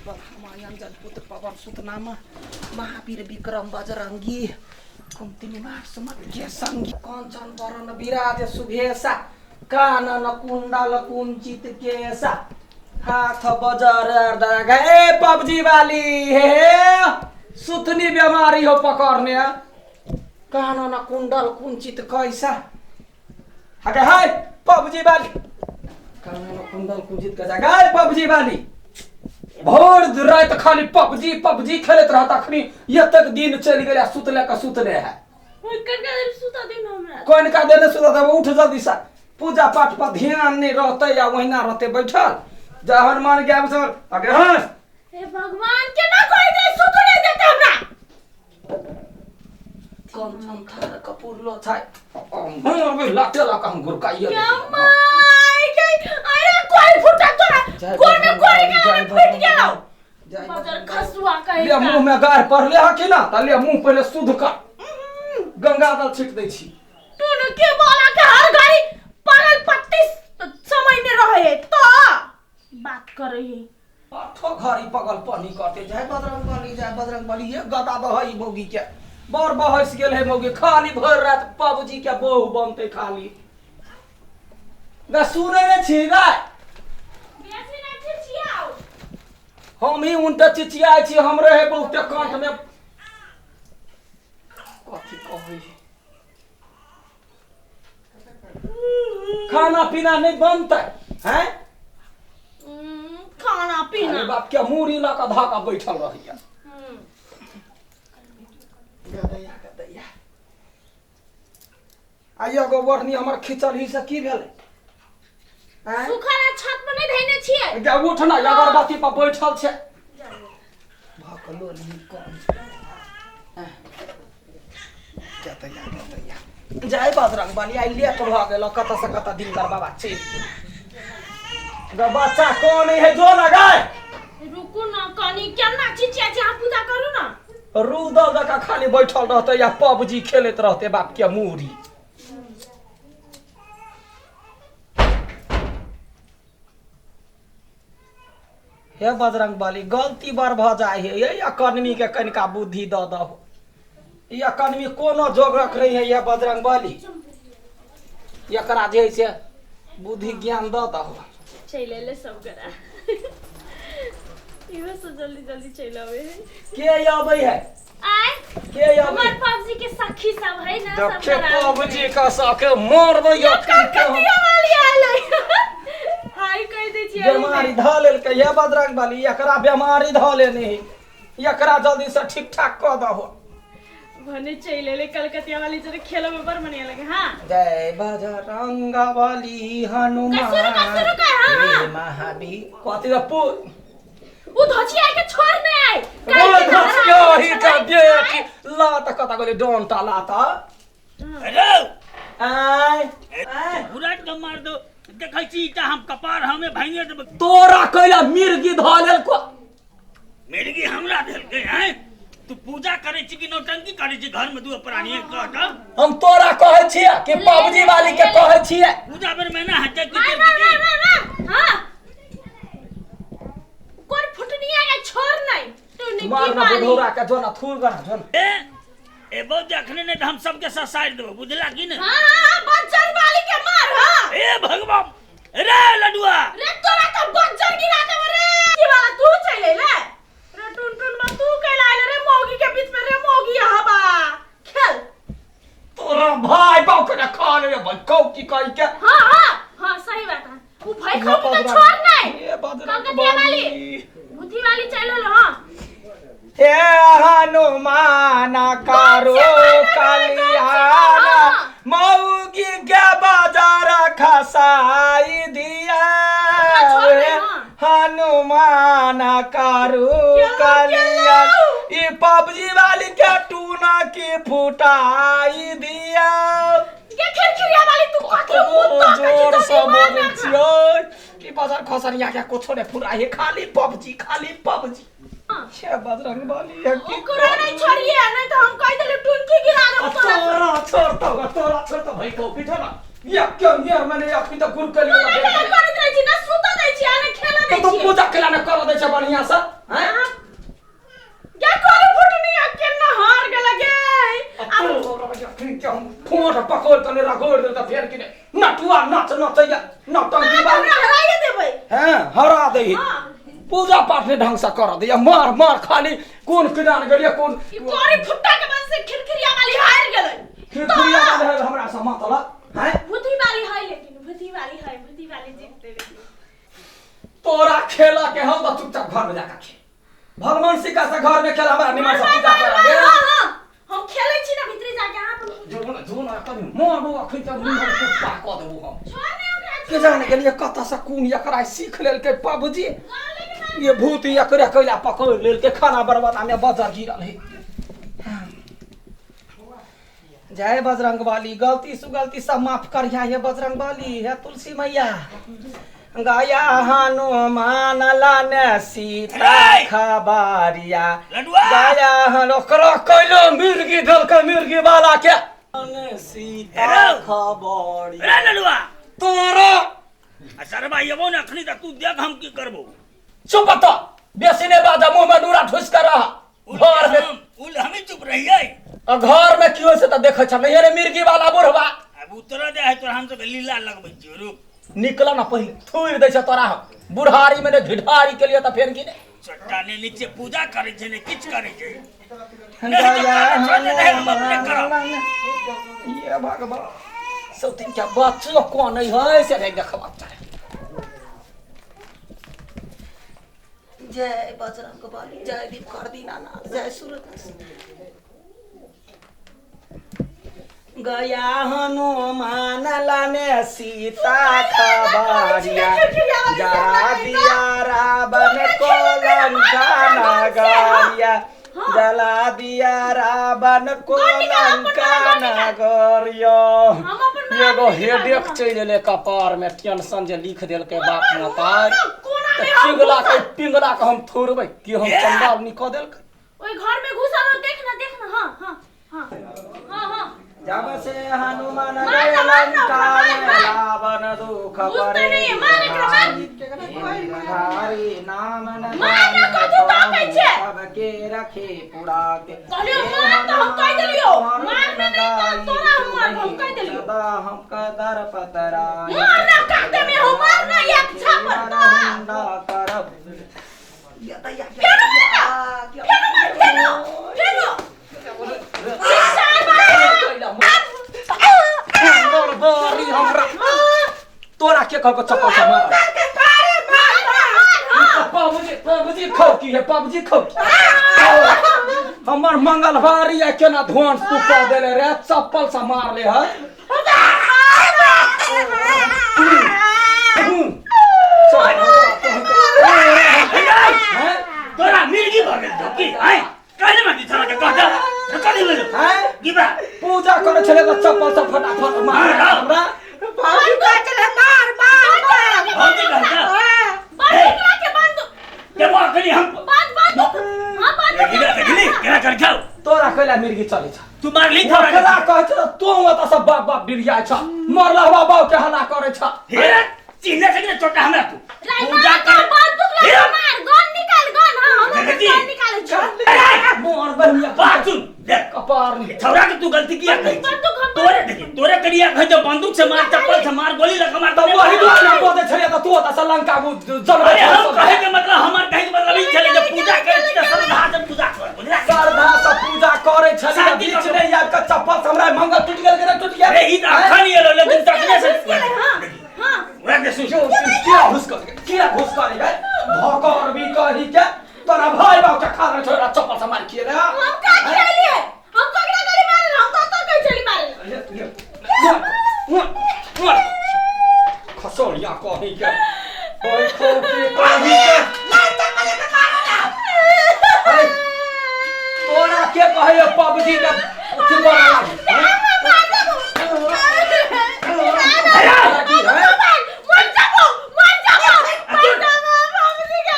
अंजन पुत्र पवन सुत नाम महावीर विक्रम बजरंगी कुंती निवास सुमत के संगी कंचन वरण विराज सुभेशा कानन कुंडल कुंचित केसा हाथ बजर ए पबजी वाली हे हे सुथनी बीमारी हो पकड़ने कानन कुंडल कुंचित कैसा हगे हाय पबजी वाली कानन कुंडल कुंचित कैसा गाय पबजी वाली भोर राति खाली पबजी पबजी खेलैत रहत अखनी एतेक दिन चलि गेल आ सुतले के सुतले है कनका देर सुता दिन हमरा कोन का देने सुता देब उठ जल्दी से पूजा पाठ पर ध्यान नहीं रहते या ओहिना रहते बैठल जय हनुमान ज्ञान सर आगे हंस हे भगवान केना कोई दे सुतू नहीं देते हमरा कंचन थार कपूर लो छाय हम लाते ला हम गुरकाइए क्या माय के अरे कोई फुटा तोरा कोई में कोई के फुट गेलौ बजर खसुआ कहीं ले मुंह में गार पर ले हकी ना त ले मुंह पहिले शुद्ध कर गंगा जल छिट दै छी तू के बोला के हर घड़ी पागल पत्ती समय में रहे तो बात करे है आठो घड़ी पगल पानी करते जय बजरंग बली जय बजरंग बली ये गदा बहई मौगी के बड़ बहस गेल है मौगी खाली भर रात पबजी के बहु बनते खाली गा सुने ने छी गाय बेसी नहीं चिचियाओ हम ही उनटे चिचियाइ छी हमरे है बहुते कंठ में कथी कहै खाना पीना नहीं बनते हैं खाना पीना अरे बाप के मूड़ी लऽ कऽ धऽ कऽ बैठल रहैया गदैया गदैया आ एगो ओढ़नी हमर खिचल ही से की भेलै आँय? सुखल आ छत पर नहीं धैने छियै गे उठ ना अगरबत्ती पर बैठल छै भकलो नहीं कम गदैया गदैया जय बजरंग बली आइ लेट भऽ गेल कतऽ से कतऽ दिनकर बाबा चलि गेल गे बच्चा कोन है जो ना गाय रुकू ना कनी केना चिचिया छी अहाँ पूजा करू ना रूदल जकाँ खाली बैठल रहते या पबजी खेलैत रहते बाप के मूरी हे बजरंग बली गलती बड़ भऽ जाइ है ये अकर्मी के कनिका बुद्धि दऽ दहो ई अकर्मी कोनो जोगरक नहीं है ये बजरंग बली एकरा जे है से बुद्धि ज्ञान दऽ दहो चलि एलै सब गोरा इहो सब जल्दी जल्दी चलि अबै है के अबै है आय के अबै हमर पबजी के सखी सब है ना सब देखे गोरा पबजी का सके मारबै कलकतिया वाली आयल है हाय कहि दै छियै बेमारी धऽ लेलकै हे बजरंग बली एकरा बेमारी धऽ लेने है एकरा जल्दी से ठीक ठाक कऽ दहो भने चलि एलै कलकतिया वाली जरे खेलो में बड़ बढ़िया लगे हाँ जय बजरंग बली हनुमान शुरू कर, शुरू कर, हाँ, हाँ। हे महावीर कथी द पू उ धचिया के छोड़ नहीं आए ओ धसिया ही का बेटी लात कता गेलै डोंटा लात अरे आय आय घुराट के मार दो देखै छी तऽ हम कपार हमे भांगे देबै तोरा कैला मिर्गी धऽ लेलको मिर्गी हमरा देलकै हैं तू पूजा करै छी कि नौटंकी करै छी घर में दू प्राणी कह तऽ हम तोरा कहै छियै कि पबजी वाली के कहै छियै पूजा बेर में ना हटे की मार मार मार मार मार हाँ कोन फुटनिया के छोड़ नहीं तू निकी मार ना वाली बुढ़ौरा के जो ना थूर गना जो ना ए ए बहुत जखने नहीं तऽ हम सबके ससारि देबो बुझला कि ने हाँ हाँ हाँ बच्चन वाली के मार हाँ ए भगवान रे लडुआ रे तोरा तो बच्चन गिरा देबो रे की वाला तू चल ले रे टुन टुन बा तू कैला आइले रे मौगी के बीच में रे मौगी यहाँ बा खेल तोरा भाई बाप के ना खा ले भाई कौ की कहि के हाँ हाँ हाँ सही बात है उ भाई खौ के तो छोड़ नहीं ए बजरंग कलकतिया वाली बली। बुद्धि वाली चल लो हाँ हे हनुमान करो कल्याण मौगी के बाजार खसाई दिया हनुमान करो कल्याण ई पबजी वाली के टूना की फुटाई दिया ये खिरखिरिया वाली तू कथी मुंह ताकै छी जोर से जल्दी मार बोलै ना। छियै कि बाजार खसरिया के कुछो नहि फुराइ है खाली पबजी खाली पबजी छे बजरंग बली है की ओकरा नहीं छोड़िए नहीं तो हम कह देले टुनकी गिरा देबो तोरा तोरा छोड़ तो तोरा छोड़ तो भाई को पीछे ना या क्यों यार मैंने अखनी तो गुर के तू लिए नहीं खेल करैत रहै छी ना सुतऽ दै छी आ ना खेलऽ दै तो छी पूजा केला ने कर दै छै बढ़िया से हैं नौटंकी ना बाली। हमरा हराइए देबै। हैं, हरा दे। हाँ। पूजा पाठ ने ढंग से कर दे, मार मार खाली कोन किनार गेलिए कोन ई कोरी फुट्टा के वजह से खिरखिरिया वाली हार गेलै। खिरखिरिया वाली है हमरा से मतलब हैं? भूती वाली है, लेकिन भूती वाली है, भूती वाली जीतते लेकिन। तोरा खेला के हम तो चुपचाप घर में जाकर खेल। भगवान सिका से घर में खेल, हमरा निमन से पूजा करा दे। हां हां, हम खेलै छी ना भीतरी जाके, अहाँ अपन जो ना जो ना कभी मारबो अखन तक मुंह में कुत्ता क देबो हम। छोड़ ने ओकरा। के जाने गेलिए कतऽ से कोन एकरा सीख लेलकै पबजी। ये भूत एकरे कैला पकड़ लेलकै, खाना बर्बाद में बजर गिरल है। जय बजरंग बली, गलती सुगलती सब माफ करिया हे बजरंग बली, हे तुलसी मैया। गया हनुमान लाने सीता खबारिया, गया हनु ओकरा कैलो मिर्गी धलकै मिर्गी वाला के सीता खबारिया। लडुआ तोरा आ सरबा एबो ने अखनी त तू देख हम की करबो। चुप त बेसी ने बाजा, मुंह में डूरा ठुस कर रहा। घर में उल हमें चुप रहियै। आ घर में की होय से त देखै छ नहीं रे मिर्गी वाला बुढ़वा। अब उतर दे है तोरा, हम सब लीला लगबै छियो, रुक निकल ना पहिले थुइर दै छ तोरा हम बुढ़ारी में ने घिढारी के लिए त फेर की ने चट्टा ने नीचे पूजा करै छै ने किछ करै छै। ये भगवान सब दिन क्या बच्चो कोन है से नहीं देखबा चाहे। जय बजरंग बली, जय भीम दीनानाथ, जय सूरदास। गया हनुमान लाने सीता खबारिया, जरा दिया रावण को लंका नगरिया, जला दिया रावण को लंका नगरिया। एगो हेडेक चलि एलै कपार में, टेंशन जे लिख देलकै बाप माता, चिंगला के पिंगला के हम थोड़बै कि हम चंडाल नि कऽ देलकै। ओइ घर में घुसल हो, देख ना देख ना। हां हां हां हां हां। जब से हनुमान गए लंका में रावण दुख परे, हरि नाम न मार ना कथू ताकै छै, सबके रखे पुरा के। कहलियो मार त हम कह देलियो, मार में नहीं त तोरा हम मार, हम कह देलियो। सदा हम कदर पतराय, मार ना काटे में हो, मार ना एक झापड़ तो करब। फेरो मार, फेरो मार, फेरो फेरो। तोरा के कहको चप्पल से मार। पबजी पबजी खौकी है, पबजी खौकी। हमर मंगलवारी है केना धुआं तू कह देले रे, चप्पल से मार ले है। तोरा मिर्गी भऽ गेल छौ की? आँय कहने माटी छला के कह दे कथी भेलो? हैं की बा पूजा करे छले त चप्पल से फटाफट मार हमरा। भौजी कहै छलै मार मार मार। भौजी कहै छै बंद एकरा के बंद के बा कनी हम बंद बंद। हां बंद। देखिले देखिले केना कर खाओ। तोरा कैला मिर्गी चलै छ? तू मारली थोड़ा ओकरा कहै छ तू ओतऽ से बाप बाप डिरियाइ छ, मरला बाप बाप के हल्ला करै छ। हे चिन्ह छै कि चोटा हमरा तू पूजा कर बंदूक लगा मार, गन निकाल गन। हां हम गन निकालै छी। मोर बनिया बात सुन देख कपार नि छौरा के तू गलती किया कहै छी? तोरे देखी तोरे करिया कहै जे बंदूक से मार, चप्पल से मार, गोली लगा मार। त वही दुआरे हम बजै छलियै त तू ओतऽ से लंका जलबै। अरे हम कहै के मतलब हमर कहै के मतलब ई छलै जे पूजा करै छी त श्रद्धा से पूजा कर, बुझला? श्रद्धा से पूजा करै छलियै, बीच नै आबि कऽ चप्पल से हमरा मंगल टूटि गेल के टूटि गेल। अरे ई त अखन एलो लेकिन तखने से। हां वएह के सुन किया घुस कर, किया घुस कर रे भकर भी कही के तोरा भाई बाप के खाना छोड़ा चप्पल से मार खिए रे। हम का खियालिए? हम ककरा गली मारे? हम कत कहै छली मारे? खसौड़िया कही के ओइ खौकी कही के तोरा के कहै पबजी के अथी बना लागी।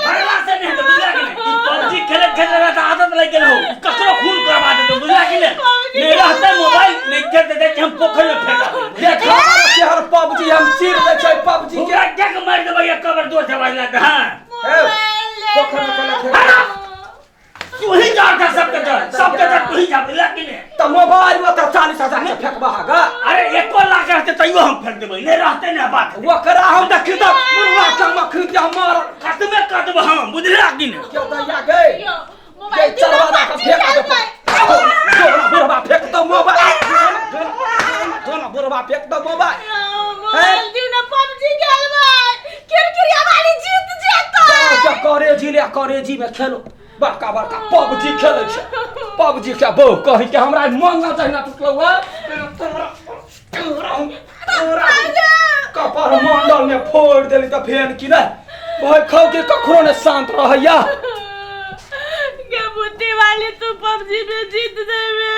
मरला से नहीं तो बुझला कि नहीं? ई पबजी खेलत खेलत रहता आदत लग गेल हो, ककरो खून करवा देतो, बुझला कि नहीं? नहीं रहते मोबाइल नहीं खेलते देख हम पोखर में फेंका देबै। देख हर पबजी हम चीर दै छै पबजी के। ओकरा क्या के मारि देबै एक कबर दोष आवाज लगतै। हां पोखर में केना खेल तू ही झाड़ दे सबके जड़, सबके जड़ तू ही झाड़ बुझला कि ने? तऽ मोबाइल में तऽ 40,000 के फेंकबा गा। अरे 1 लाख रहते तैयो हम फेंक देबै, नहीं रहते ने बात। ओकरा हम देखी तऽ मुर्गा के हम खरीद के मार खत्मे कर देबै हम, बुझला कि ने? के दैया गे। यो ये मोबाइल चरवा दऽ के फेंक दे, जोना बुढ़वा फेंक दो मोबाइल, जोना बुढ़वा फेंक दो मोबाइल। मोबाइल दिउ ना, पबजी खेलबै, किरकिरिया वाली जीत जेतै। करेजी ले, करेजी में खेलो। बड़का बड़का पबजी खेलै छै पबजी के। बहु कही के हमरा मन न जहिना टुटलौ है, तोरा तोरा तोरा कपार मंडल में फोड़ देली। तऽ फेन की रे भाई खाउ के कखनो ने शांत रहैया। के बुद्धि वाली, तू पबजी में जीत जेबे।